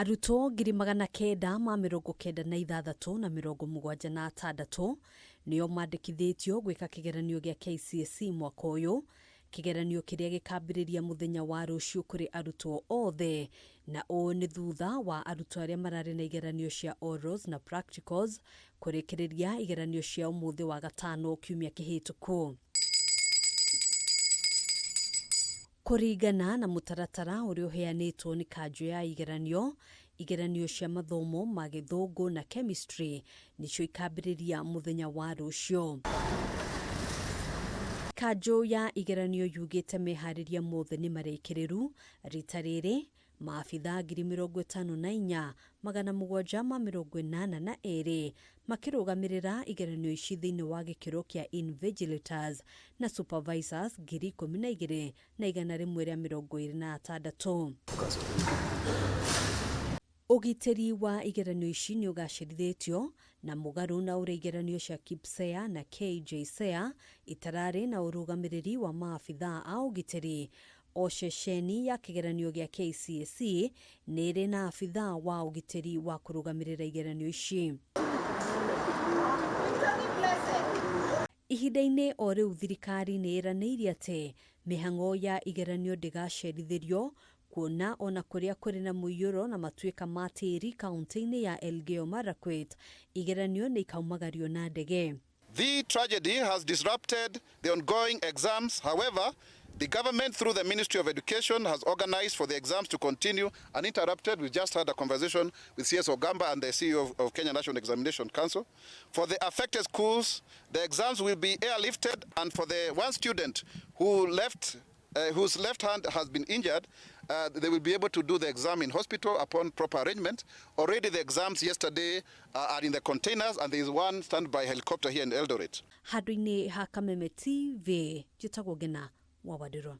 Arutwo 996,076 nĩo mandĩkithĩtio gwĩka kĩgeranio gĩa KCSE mwaka ũyũ, kĩgeranio kĩrĩa gĩkambĩrĩria mũthenya wa rũciũ kũrĩ arutwo othe, na ũũ nĩ thutha wa arutwo arĩa mararĩ na igeranio cia orals na practicals kũrĩkĩrĩria igeranio cia ũmũthĩ wa gatano kiumia kĩhĩtũku. Kũringana na mũtaratara ũrĩa ũheanĩtwo nĩ kanjũ ya igeranio, igeranio cia mathomo ma Gĩthũngũ na Chemistry nĩcio ikambĩrĩria mũthenya wa rũciũ. Kanjũ ya igeranio yugĩte meharĩria mothe nĩ marĩkĩrĩru, rita rĩrĩ Maabithaa 54,782 makĩrũgamĩrĩra igeranio ici thĩinĩ wa gĩkĩro kĩa invigilators na supervisors 12,126. Ũgitĩri wa igeranio ici nĩ ũgacĩrithĩtio na mũgarũ na ũrĩa igeranio cia KPSEA na KJSEA itararĩ na ũrũgamĩrĩri wa maabithaa a ũgitĩri. O ceceni ya kĩgeranio gĩa KCSE nĩ ĩrĩ na abithaa wa ũgitĩri wa kũrũgamĩrĩra igeranio ici. Ihinda-inĩ o rĩu thirikari nĩ ĩranĩire atĩ mĩhang'o ya igeranio ndĩgacerithĩrio kuona ona kũrĩa kũrĩ na mũiyũro na matuĩka ma tĩri kaunti-inĩ ya Elgeyo Marakwet, igeranio nĩ ikaumagario na ndege. The tragedy has disrupted the ongoing exams. However, the government through the Ministry of Education has organized for the exams to continue uninterrupted. We just had a conversation with CS Ogamba and the CEO of Kenya National Examination Council. For the affected schools, the exams will be airlifted, and for the one student who left whose left hand has been injured, they will be able to do the exam in hospital upon proper arrangement. Already the exams yesterday are in the containers, and there is one standby helicopter here in Eldoret. Handũ-inĩ ha Kameme TV, njĩtagwo Ngena wa Wandirũ.